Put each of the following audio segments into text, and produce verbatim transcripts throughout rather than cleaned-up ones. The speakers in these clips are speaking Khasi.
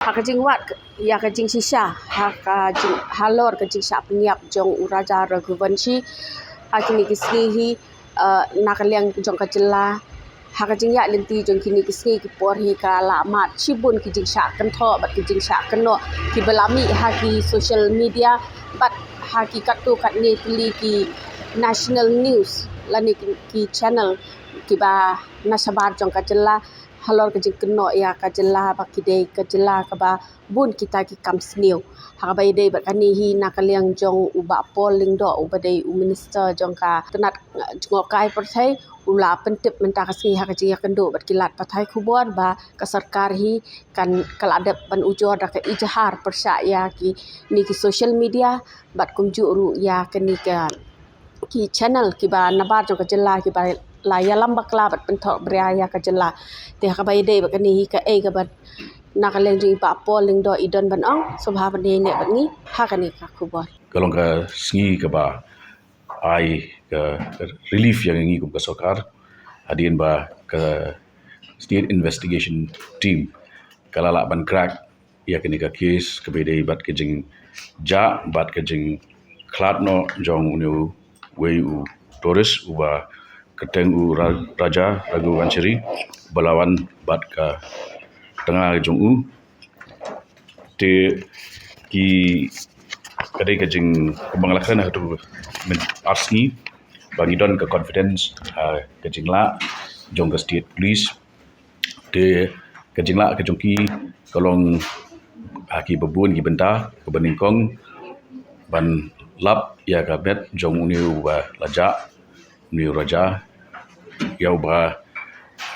Ha ka jingwad ïa ka jingshisha ha ka jing, halor ka jingshah pynïap jong u Raja Raghuvanshi ha kine ki sngi hi, eh, na ka liang jong ka jylla, ha ka jingïaid lynti jong kine ki sngi ki por hi ka la mad shibun ki jingshah kynthoh bad ki jingshah kynnoh kiba la mih ha ki social media bad ha ki katto katne tylli ki national news lane ki, ki channel kiba na shabar jong ka jylla halor ka jingkynnoh ïa ka jylla ba ki dei ka jylla kaba bun kita ki kam sniew. Ha kaba ïadei bad kane hi, na ka liang jong u Bah Paul Lyngdoh uba dei u minister jong ka tnat, eh, jngohkai pyrthei, u la pyntip mynta ka sngi ha ka jingïakynduh bad ki lad pathai khubor ba ka sorkar hi kan, ka la dep ban ujor da ka ijhar pyrshah ïa kine ki social media bad kumjuh ruh ïa kine ka ki channel kiba nabar jong ka jylla kiba la ïalam bakla bad pynthohbria ïa ka jylla. Te ha kaba ïadei bad kane hi, kaei kaba na ka liang jong i Bah Paul Lyngdoh i don ban ong, sngewbha ban ïaineh bad ngi ha kane ka khubor. Ka long ka sngi kaba ai ka relief ïa ngi kum ka sorkar hadien ba ka State Investigation Team ka la lah ban crack ïa kane ka case kaba ïadei bad ka jingjah bad ka jingkhlad noh jong une uwei u tourist uba kyrteng u Ra-, Raja Raghuvanshi, uba la wan bad ka tnga jong u. Te ki, ka dei ka jing, kumba nga la kren ha katu ka ar sngi ba ngi don ka confidence ha ka jinglah jong ka State Police. Te ka jinglah ka jong ki ka long ha kiba bun ki bynta, kaba nyngkong ban lap ïa ka met jong une uba la jah, une u Raja, ïa uba,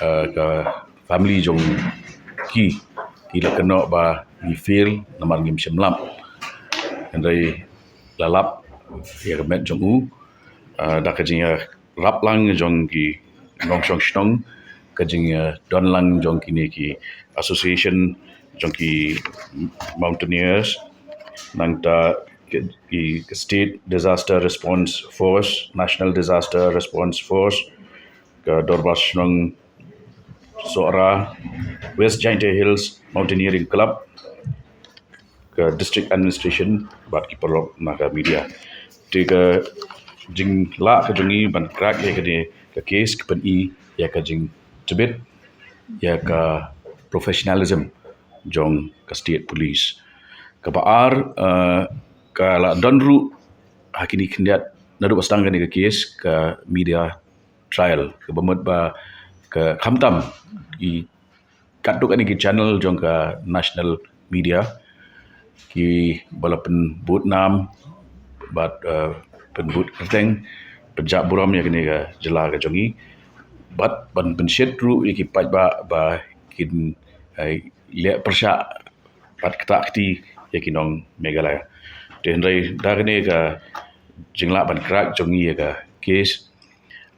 eh, ka family jong ki ki la kynnoh ba ngi fail namar ngim shym lap. Hynrei la lap ïa ka met jong u, eh, da ka jingïa rap lang jong ki nongshong shnong, ka jing, eh, don lang jong kine ki association jong ki mountaineers, nangta ki, ki State Disaster Response Force, National Disaster Response Force, ka Dorbar Shnong Sohra, West Jaintia Hills Mountaineering Club, ka district administration bad ki paralok na ka media. Te ka jinglah ka jong ngi ban crack ïa kane ka case ka pyni ïa ka jingtbit ïa ka professionalism jong ka State Police. Kaba ar, eh, ka la don ruh ha kine khyndiat naduh ba sdang kane ka case ka media trial, kaba mut ba ka khamtam i katto katne ki channel jong ka national media kiba la pynbud nam bad, eh, pynbud kyrteng, pynjah burom ïa kane ka jylla ka jong ngi bad ban pynshit ruh ïa ki paidbah ba kin, eh, leh pyrshah bad ktah kti ïa ki nong Meghalaya. Te hynrei da kane ka jinglah ban crack jong ngi ïa ka case,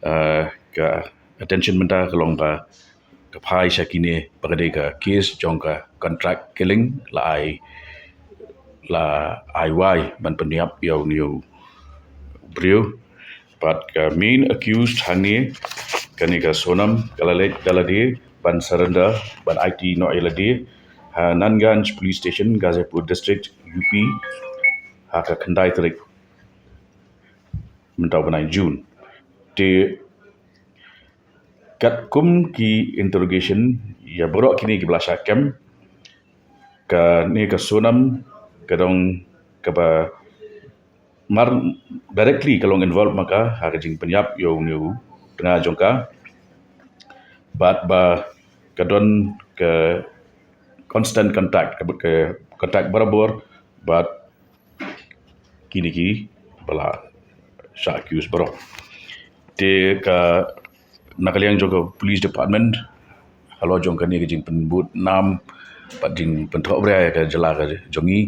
eh, ka attention mynta ka long ba ka phai sha kine ba ka dei ka case jong ka contract killing la ai, la ai wai ban pynïap ïa une u briew. Bad ka main accused hangne kane ka Sonam ka la leit da lade ban surrender ban aiti noh ïa lade ha Nanganj Police Station, Ghazipur District, U P ha ka khyndai tarik mynta u bnai June. Te katkum ki interrogation ïa baroh kine kiba la shah kem, kane ka Sonam ka dang kaba mar directly ka long involved ma ka ha ka jingpynïap ïa une u tnga jong ka bad ba ka don ka constant contact, ka, ka contact barabor bad kine kiba la shah accuse baroh. Te ka na ka liang jong ka police department halor jong kane ka jingpynbud nam bad jingpynthohbria ïa ka jylla ka jong ngi,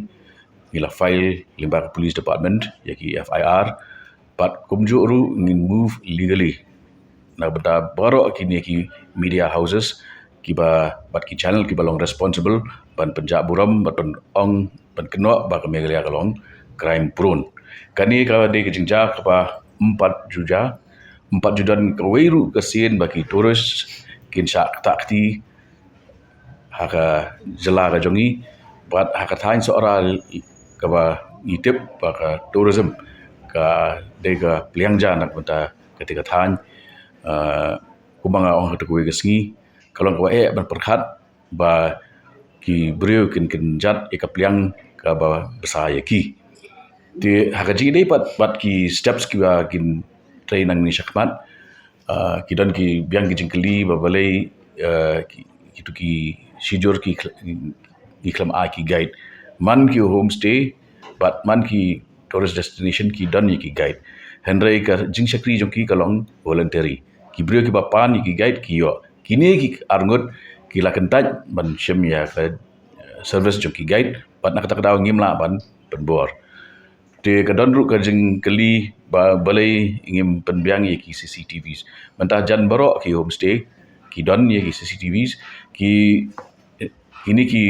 ngi la file lyngba ka police department ïa ki F I R bad kumjuh ruh ngin move legally na ka bynta baroh kine ki media houses kiba bad ki channel kiba long responsible ban pynjah burom bad ban ong ban kynnoh ba ka Meghalaya ka long crime prone. Kane ka dei ka jingjia kaba ym pat ju jia, ym pat ju don kawei ruh ka sien ba ki tourist kin shah ktah kti ha ka jylla ka jong ngi Bad ha ka thaiñ Sohra kaba ngi tip ba ka tourism ka dei ka pliang ja na ka bynta ka tei ka thaiñ. Uh, kumba nga ong ha kawei ka sngi, ka long kaba eh ban pyrkhat ba ki briew kin kynjat ïa ka pliang kaba bsa ïa ki. Te ha ka jingïadei pat bad ki steps kiba kin trei nangne shakhmat, uh, ki don ki biang ki jingkylli ba balei, uh, ki, kitu ki shijur ki khl-, ki khlem ai ki guide. Man ki homestay bad man ki tourist destination ki don ïa ki guide. Hynrei ka jingshakri jong ki ka long voluntary. Ki briew kiba pan ïa ki guide ki ïoh. Kine ki arngut ki la kyntait ban shem ïa ka, uh, service jong ki guide bad na kata ka daw ngim lah ban pynbor. Te ka don ruh ka jingkylli ba balei ngim pynbiang ïa ki C C T Vs. Mynta jan baroh ki homestay ki don ïa ki C C T Vs, ki, kine ki,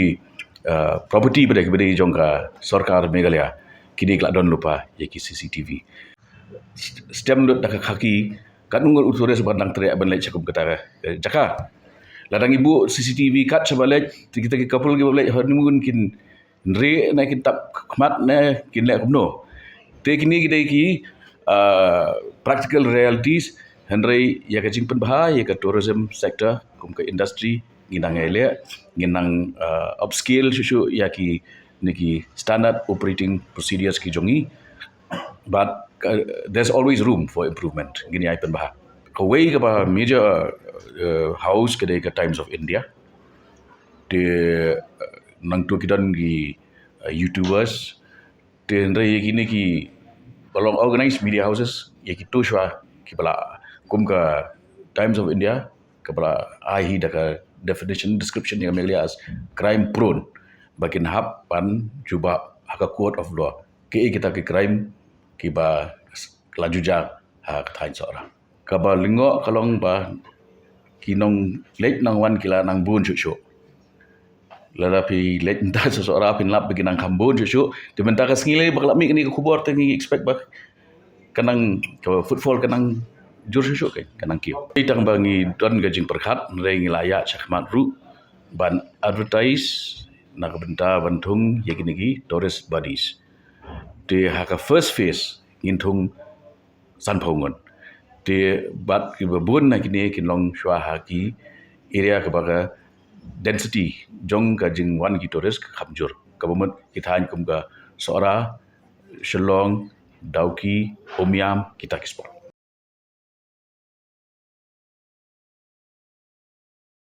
uh, property ba dei, ba dei jong ka sorkar Meghalaya, kine ki la don lypa ïa ki C C T V. Stem lut da ka khaki, katno ngut u tourist ba dang treh ban leit sha kum kata ka, eh, jaka. Lada ngi buh C C T V kat shaba leit, te kita ki couple kiba leit honeymoon kin hynrei ne kin tap khmat ne kin leh kumno. Te kine ki dei ki, uh, practical realities. Hynrei ïa ka jingpynbha ïa ka tourism sector kum ka industry ngi nang ïaleh, ngi nang, uh, upscale shuh shuh ïa kine ki standard operating procedures ki jong ngi. But, uh, there's always room for improvement. Ngin ïai pynbha. Kawei kaba major, uh, house ka dei ka Times of India. Te, uh, nangtu ki don ki, uh, YouTubers. Te hynrei ïa kine kiba long organized media houses, ïa kitu shuwa kiba la, kum ka Times of India, kaba la ai hi da ka definition, description ïa ka Meghalaya as crime prone. Ba kin hap ban jubab ha ka court of law. Kiei kita ki crime kiba la ju jia ha ka thaiñ Sohra. Kaba lyngngoh ka long ba ki nongleit nongwan ki la nang bun shuh shuh. Lada phi leit mynta sha Sohra phin lap ba ki nang kham bun shuh shuh. Te mynta ka sngi lei ba ka la mih kane ka khubor te ngi expect ba ka nang, ka footfall ka nang jur shuh shuh, ka nang kiew. Te tang ba ngi don ka jingpyrkhat, hynrei ngi la ïaid shakhmat ruh ban advertise na ka bynta ban thung ïa kine ki tourist buddies. Te ha ka first phase ngin thung sanphew ngut. Te bad kiba bun na kine kin long shuwa ha ki area kaba ka density jong ka jingwan ki tourist ka kham jur. Kaba mut ki thaiñ kum ka Sohra, Shillong, Dawki, Umiam, kita ki spot.